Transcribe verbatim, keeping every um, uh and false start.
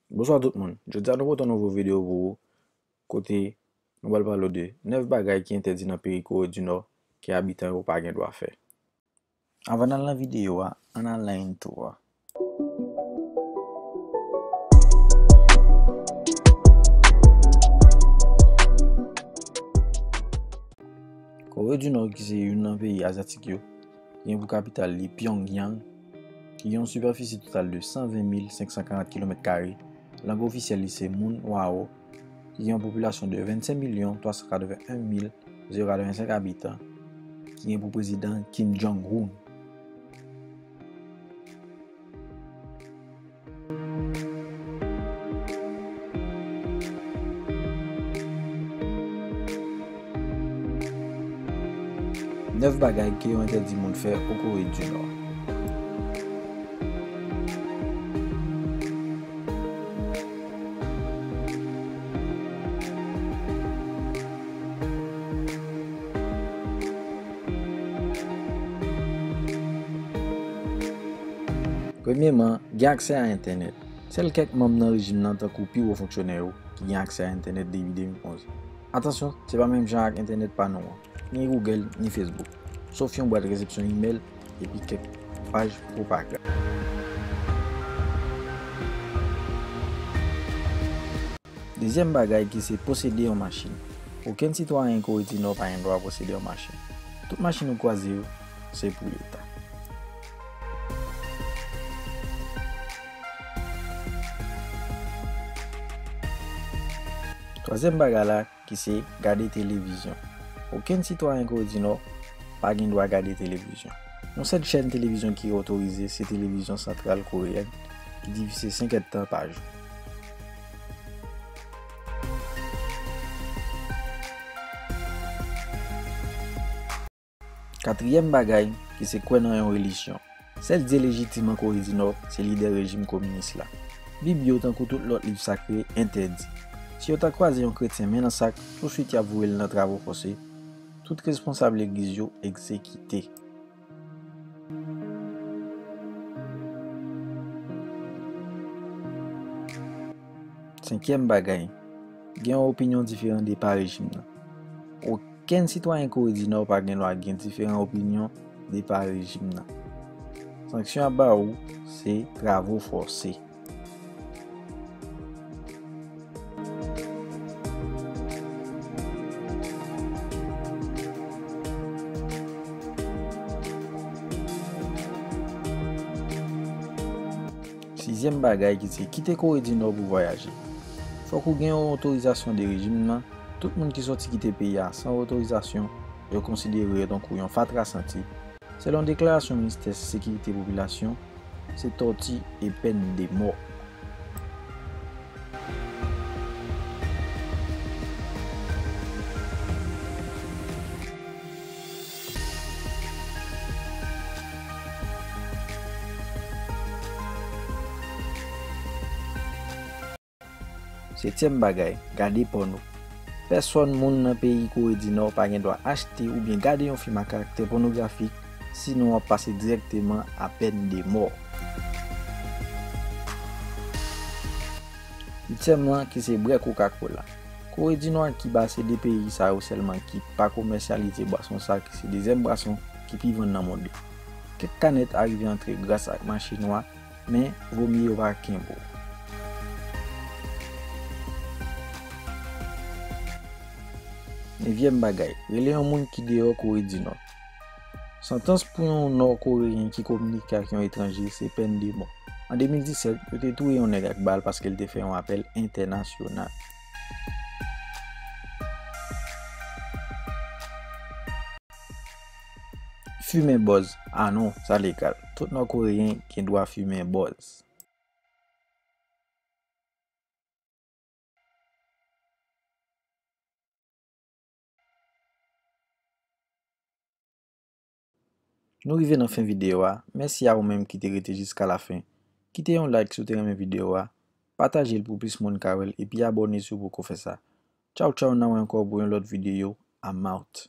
Bonswa tout moun. Jodi a nou pote yon nouvo videyo pou ou, kote nou pral pale w de nèf bagay ki entèdi nan peyi Kore di Nò ke abitan yo pa gen dwa fè. Anvan n al nan videyo a, ann al nan intro a. Kore di Nò, ki se youn nan peyi azyatik yo, ki gen pou kapital li Pyongyang, ki gen yon sipafisi total de san ven mil senk san karant kilomèt kare, lang ofisyèl li se Munwao, ki gen yon popilasyon de vennsenk milyon twa san katreven en mil zewo katrevensenk abitan, ki gen pou prezidan Kim Jong-un. Nèf bagay ke yo entèdi moun fè o Kore di Nò. Premyeman, gen aksè a entènèt. Sèl kèk manm nan rejim nan, tankou pi wo fonksyonè yo, ki gen aksè a entènèt depi de mil onz. Atansyon, se pa menm jan ak entènèt pa nou an. Ni Google, ni Facebook. Sof yon bwat resepsyon imèl, epi kèk paj pwopagann. Dezyèm bagay ki se posede yon machin. Okenn sitwayen Kore di Nò pa gen dwa posede yon machin. Tout machin ou kwaze yo, se pou Leta. Twazyèm bagay la, ki se gade televizyon. Okenn sitwayen Kore di Nò pa gen dwa gade televizyon. Yon sèl chèn televizyon ki otorize se Televizyon Santral Koreyèn, ki difize senk èdtan pa jou. Katriyèm bagay, ki se kwè nan yon relijyon. Sèl dye lejitim an Kore di Nò se lidè rejim kominis la. Bib yo, tankou tout lòt liv sakre, entèdi. Si yo ta kwaze yon kretyen men nan sak, touswit y ap voye l nan travo fòse. Tout responsab legliz yo egzekite. Senkyèm bagay, gen yon opinyon diferan de pa rejim nan. Okenn sitwayen Kore di Nò pa gen dwa gen diferan opinyon de pa rejim nan. Sanksyon y ap ba ou, se travo fòse. Sizyèm bagay, ki se kite Kore di Nò pou vwayaje. Fòk ou gen yon otorizasyon de rejim nan. Tout moun ki sòti kite peyi a san otorizasyon, yo konsidere yo tankou yon fatra santi. Selon deklarasyon Ministè Sekirite Popilasyon, se tòti e pèn de mò. Setyèm bagay, gade pòno. Pèsòn moun nan peyi Kore di Nò pa gen dwa achte oubyen gade yon fim a karaktè pònografik, sinon w ap pase dirèkteman a pèn de mò. Uityèm lan, ki se bwè Coca-Cola. Kore di Nò ak Kiba se de peyi sa yo sèlman ki pa komèsyalize bwason sa ki se dezyèm bwason ki pi vann nan mond lan. Kèk kanèt arive antre gras ak mache nwa, men vo mye yo pa kenbe w. Nevyèm bagay, rele yon moun ki deyò Kore di Nò. Santans pou yon Nò Koreyen ki kominike ak yon etranje se pèn de mò. An de mil disèt, yo te touye yon nèg ak bal paske l te fè yon apèl entènasyonal. Fimen bòz. A non, sa legal. Tout Nò Koreyen gen dwa fimen bòz. Nou rive nan fen videyo a. Mèsi a ou menm ki te rete jiska lafen. Kite yon like si w te renmen videyo a. Pataje l pou plis moun ka wè l epi abòne si w poko fè sa. Tchaw tchaw, n a wè ankò pou yon lòt videyo. I'm out.